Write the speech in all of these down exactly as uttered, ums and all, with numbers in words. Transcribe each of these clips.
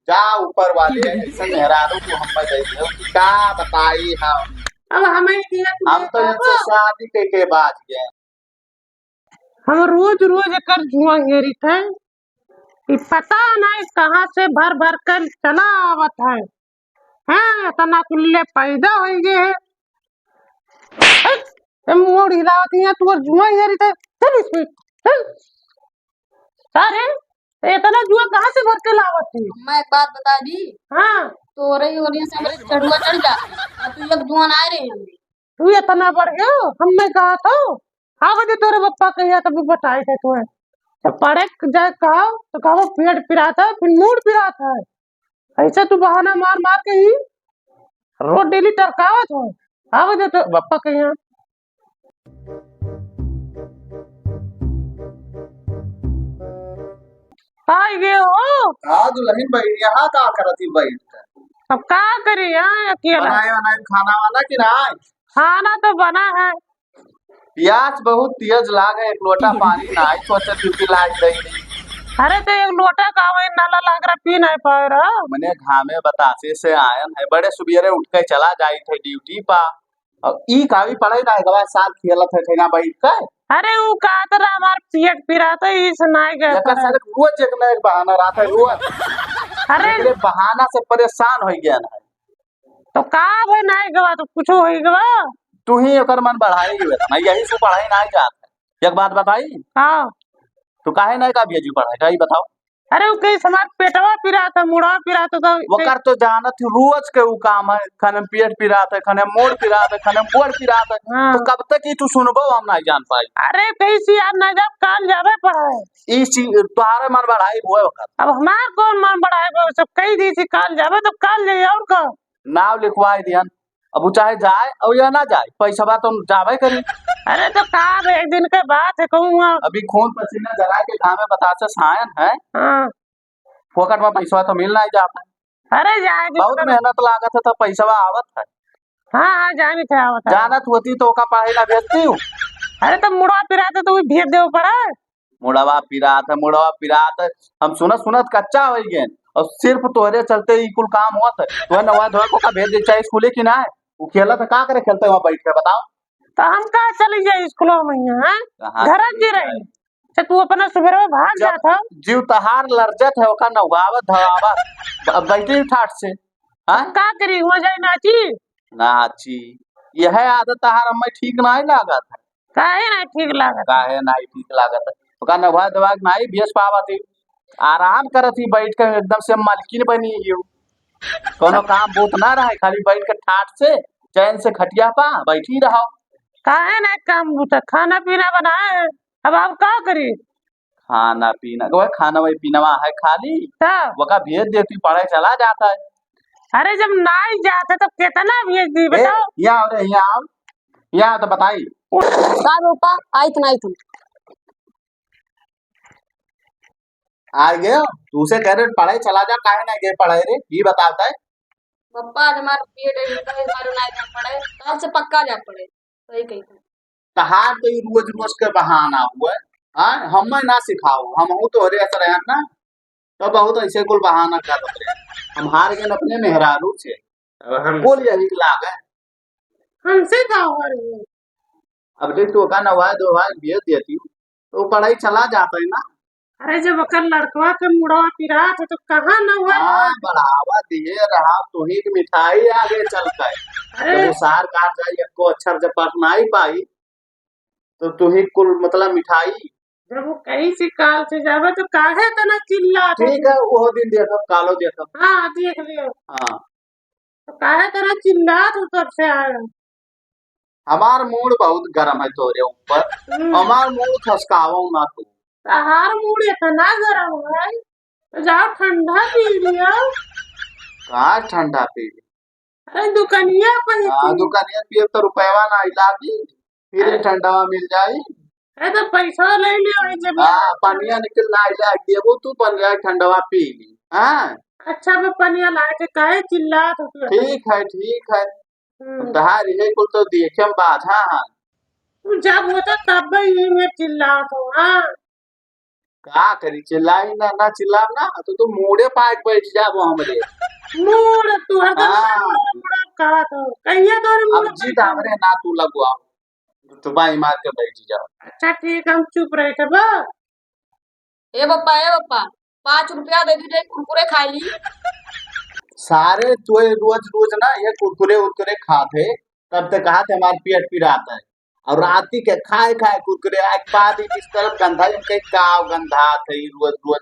जा ऊपर वाले ऐसे मेहरारू को हम दे दे कि का बताई हम। अब हमें दिया तू हम तो देखो। इनसे शादी के, के बाज गए। हम रोज रोज एकर जुआ हेरित है। ई पता नहीं कहाँ से भर भर कर चला आवत है। हाँ, इतना कुल्ले पैदा होइ गए है। हट, ए, मूड़ हिलावत है, तू और जुआ हेरित है। चल इसमें, चल। अरे, इतना जुआ कहाँ से भर के लावत है? मैं एक बात बता दी। हाँ। तोरे ही ओरिया से हमारे चढ़ुआ चढ़ जा। और तू एक जुआ ना रहे हमने। तू इतना बढ़ गयो, हम नहीं कहा था। आवे दे तोरे पप्पा के यहाँ, तब बताए थे तुम्हें। जब पढ़े जाए कहो, तो कहो पेट पिरात है, फिर मूड़ पिरात है। ऐसे तू बहाना मार मार के ही रोज डेली टरकावत हो। आवे दे तोरे पप्पा के यहाँ। आइ गए हो? का दुल्हन बहिन, यहाँ का करत ही बैठ के? अब का करी, यहाँ अकेला। बनाए, बनाए खाना वाना कि नाहीं? खाना तो बना है। प्यास बहुत तेज लागे, एक लोटा पानी नाहीं सोचे, ड्यूटी लाग गई। अरे तो एक लोटा का वही नला लाग रहा, पी नहीं पाए रहा। मने घामे बतासे से आयन है, बड़े सुबेरे उठ के चला जाई थे ड्यूटी पा। अब ई का भी पढ़ाई ना गवा साल खेलत है ठेना बैठ के। अरे ऊ का तो रहा, हमार पेट पिरात है, इस नाई गए एकर पढ़े। साले रोज एक ना एक बहाना रहत है, रोज। अरे एकरे बहाना से परेशान हो गया ना। तो का भाई नाई गवा, तो कुछ हो गवा। तू ही एकर मन बढ़ाई गवा ना, यही से पढ़ाई ना जात है। एक बात बताई। हाँ। तू काहे नाई का भेजी पढ़ाई, का ई बताओ। अरे, ऊ कहीं समाज पेटवा पिरात है, मुड़वा पिरात है, तो ओकर तो जानत ही, रोज के ऊ काम है, खने पेट पिरात है, खने मोड़ पिरात है, खने मोड़ पिरात है। हाँ। तो कब तक ई तू सुनबो, हम नहीं जान पाई। अरे, कहीं से यार ना जाब, काल जाबे पढ़े। ई चीज तोहारे मन बढ़ाई हुए ओकर। अब हमार कौन मन बढ़ाई बा, सब कही दी थी काल जाबे, तो काल जाइए, और का? नाव लिखवाई दिहन, अब ऊ चाहे जाए और या ना जाए, पैसवा तो हम जाबे करी। अरे तो का अब एक दिन के बात है, कहूँ वहाँ अभी खून पसीना जरा के घामे बतासे सायन है। हाँ। फोकट में पैसवा तो मिल नहीं जाता। अरे जाए दे, बहुत तो मेहनत लागत है तो पैसवा आवत है। हाँ, हाँ, जानी थे आवत है। जानत होती तो ओका पढ़ाई ना भेजती हूँ। अरे तो मुड़वा पिरात है तो वही भेज देवे पड़ा। मुड़वा पिरात है, मुड़वा पिरात है। हम सुनत सुनत कच्चा होइ गए और सिर्फ तोहरे चलते ई कुल काम होत है। तोहरे नवा धोए को का भेज दे चाहे स्कूले कि ना है? ऊ खेलत है, का करे खेलत है वहाँ बैठ के, बताओ। तो हम का चली जाए स्कूलों में, हैं? कहाँ घर चली की जाए? रही। तो तू अपना सुबेरे में भाग जब जात हो। जीव तहार लरजत है, ओका नवावत धवावत, ब-, बैठी ठाट से, हाँ? का करी, हो जाए नाची? नाची। यह आदत तहार हमें ठीक नाहीं लागत है। काहे नाहीं ठीक लागत? काहे नाहीं ठीक लागत? ओका नवा दवा के नाहीं भेज पावत ही। आराम करत ही बैठ के, एकदम से मालकिन बनी ही। कोनो काम बूत ना रहे, खाली बैठ के ठाट से, चैन से खटिया पा बैठी रहो। काहे नाहीं काम बूत? खाना पीना बनाए, अब आप का करी? खाना पीना, वह खाना वही पीनवा है खाली। हाँ। वका भेज देती, पढ़े चला जाता है। अरे जब नाहीं जाते तो कितना भेज दी, ए, बताओ। यहाँ आओ रे, यहाँ आओ। या तो बताई। का रूपा, आइत ना आइत। आ गए, तू से कह रहे पढ़ाई चला जा, काहे ना गए पढ़ाई रे, ये बताता है। पप्पा, आज हमार पेट है, इनका भी मारो ना जान पड़े, काल से पक्का जा पड़े, सही कही था। तहार तो ये रोज रोज के बहाना हुआ है। हाँ, हमें ना सिखाओ, हम हूँ तोहरे असर है ना, तो बहुत ऐसे कुल बहाना करत रहे। हम हार गए अपने मेहरारू से। अब हम बोल यही लाग है। हमसे का हो रही है? अब देख, तू ओका नवाए धोवाए भेज देती हूँ, तो वो पढ़ाई चला जाता है ना। अरे, जब ओकर लड़कवा के मुड़वा पिरात है, तो कहाँ नवाए हाँ, धोवाए? बढ़ावा दिए रहा, तू ही के मिठाई आगे चल के। अरे। जब वो सार कार जाए, एको अक्षर जब पढ़ नहीं पाई, तो तू ही कुल, मतलब, मिठाई। जब वो कहीं से काल से जावे, तो काहे तना चिल्लात है? ठीक है, वो दिन देखब, कालो देखब। हाँ, देख लियो। हाँ। तो काहे तरह चिल्लात हो तब से आए? हमार मूड बहुत गरम है तोरे ऊपर। हम्म। हमार मूड खसकावो ना तू। तहार मूड इतना गरम है, तो जाओ ठंडा पी लियो। का ठंडा पी ली? अरे दुकनिया पे ही हाँ, पी। दुकनिया पिए तो रुपया ना लागी, फिर अरे। ठंडा मिल जाई। अरे तो पैसा ले लियो, जब हाँ, पनिया निकल ना आइला, देबो तू पनिया ठंडवा पी ली। हाँ। अच्छा, मैं पनिया लाए के काहे चिल्लात हो तू? ठीक है, ठीक है। हम्म। तहार ये कुल तो देखे हम बाझा है। तू जब होता तब ही में चिल्लात हो, हाँ। का करी, चिल्लाई ना, ना चिल्लाब ना, तो तू मूड़े पाट बैठ जाबो हमरे। मूड़, तू हरदम हाँ। मूड़, मूड़ कहत हो। कहिया तोरे मूड़ अब जिद बैठा? हमरे ना तू लगवाओ, चुपाई मार के बैठ जाओ। अच्छा ठीक, हम चुप रहे थे बा। ए बप्पा, ए बप्पा, पाँच रुपया दे दीजिए, कुरकुरे खा ली। सारे तोय रोज रोज ना ये कुरकुरे उरकुरे खात है, तब ते कहा थे हमार पेट पिरात है। और राती के खाए खाए कुरकुरे, आज पादी किस तरफ गंधा, इनके काव गंधात है रोज रोज।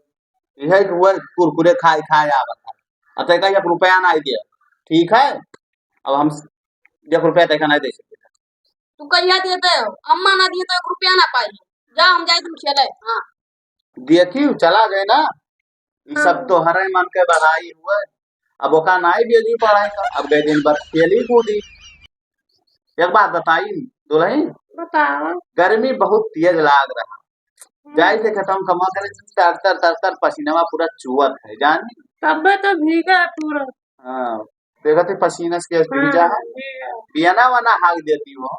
यह रोज कुरकुरे खाए खाए आवत है। अब ते कहा एक रुपया ना दिया, ठीक है, अब हम एक रुपया देखा नहीं दे सकते। तू कहिया देते हो? अम्मा ना दिए तो एक रुपया ना पाई। जा, हम जाए तुम खेले। हाँ। देखी, चला गए ना, ई सब हाँ। तो हरे मन के बढ़ाई हुए। अब ओका नाई भेजी पढ़ाई का, अब गए दिन भर खेली कूदी। एक बात बताई दुल्हन, बताओ। गर्मी बहुत तेज लाग रहा। हम्म। जाए से खत्म कमा करे, तर तर तर तर पसीनवा पूरा चुअत है, जानी? तब्बे तो भीगा है पूरा। हाँ, देखत है पसीना से कैसे भीजा है। हाँ, भीगा। बियना वना हाग देती हो।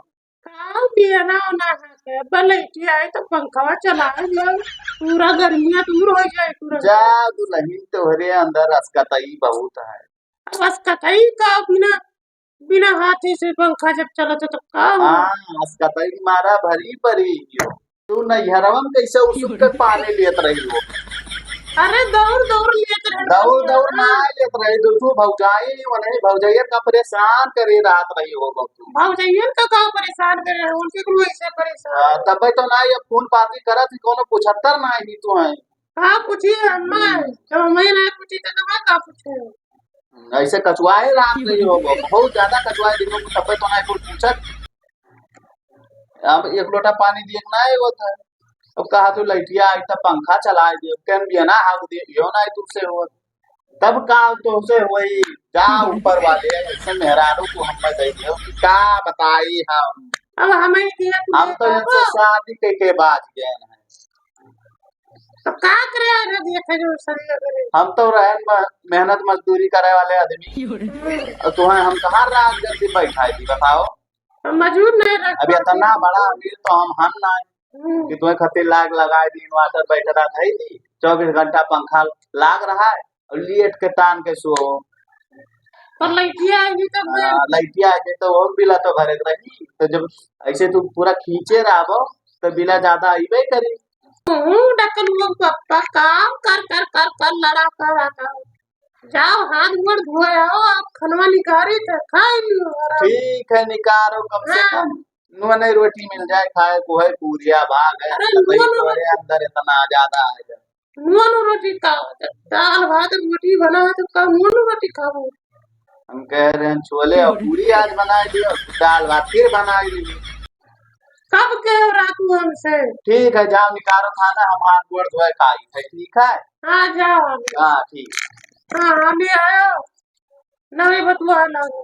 का बियना वना हाग है? बलैती आई तो पंखवा चला दे, पूरा गर्मिया दूर हो जाए पूरा। जा दुल्हन, तोहरे अंदर असकतई बहुत है। अब असकतई का बिना बिना हाथे से पंखा जब चलत है, तब का हो? हाँ, असकतई मारा भरी परी हो। तू नैहरवा में कैसे उसुक के पानी लेत रही हो? अरे, दौड़, दौड़ लेत रहे। दौड़, दौड़ ना लेत रही, दू ठो भौजाई, उन्हें भौजाइयन का परेशान करे रहत रही हो, बबू। भौजाइयन का का परेशान करे रहे? उनके कुल ऐसे परेशान। हाँ, तबे तो ना ये फोन पाती करत ही, कोनो पूछत्तर ना ही तू है। का पूछी अम्मा? हम्म। जब अम्मा ना पूछी, तो मैं का पूछूं? ऐसे कचुआए रात रही हो, बहुत ज्यादा कचुआए दिन में, तबे तो ना कुछ पूछत। अब एक लोटा पानी दिए ना एगो था, अब कहा तू लैटिया आई तब पंखा चलाए दियो, केन बियना हाथ दियो, यो ना तुमसे हो, तब का तुमसे होई? जा ऊपर वाले, ऐसे मेहरारू को हम दे दियो, का बताई हम। अब हमें दिया तू हम तो देखो। इनसे शादी के, के बाज गए हैं। तो का करे आगे देखे जो सही करे। हम तो रहन म-, मेहनत मजदूरी करे वाले आदमी। और तुम्हें हम कहाँ रात जल्दी बैठाई थी, बताओ? तो मजूर नहीं रख अब इतना बड़ा अमीर तो हम हन ना हम्म। कि तुम्हें खातिर लाग लगाए दी, inverter बैठ रहा था ही नहीं, चौबीस घंटा पंखा लाग रहा है और लेट के तान के सो। पर लइटिया आएगी तब ना। हाँ, लइटिया आएगी तो वो बिला तो भरे के रही। तो जब ऐसे तू पूरा खींचे रहबो तो बिला ज्यादा अइबे करी। हूँ, डकलुआ पप्पा, काम कर, कर, कर, कर, लड़ा कर, कर। जाओ, हाथ गोड़ धोए आओ, आप खनवा निकारी थे, खाए लियो आराम। ठीक है, निकारो, कम से हाँ। कम नुआ नहीं रोटी मिल जाए खाए को है, पूरिया भाग है, अरे, तकलीफ नुआ तो रोटी। है, अंदर इतना ज्यादा है। नुआ नु रोटी खाओ, जब दाल भात रोटी बना है तो का नुआ नु रोटी खाओ? हम कह रहे हैं छोले और पूरी आज बना लियो, दाल भात फिर बना लियो। कब कह रहा तू हमसे? ठीक है, जाओ निकालो खाना, हम हाथ गोड़ धोए खाई है, ठीक है? हाँ, जाओ अभी। हाँ, ठीक। हाँ, अभी आयो, नवी बतुआ ना हो।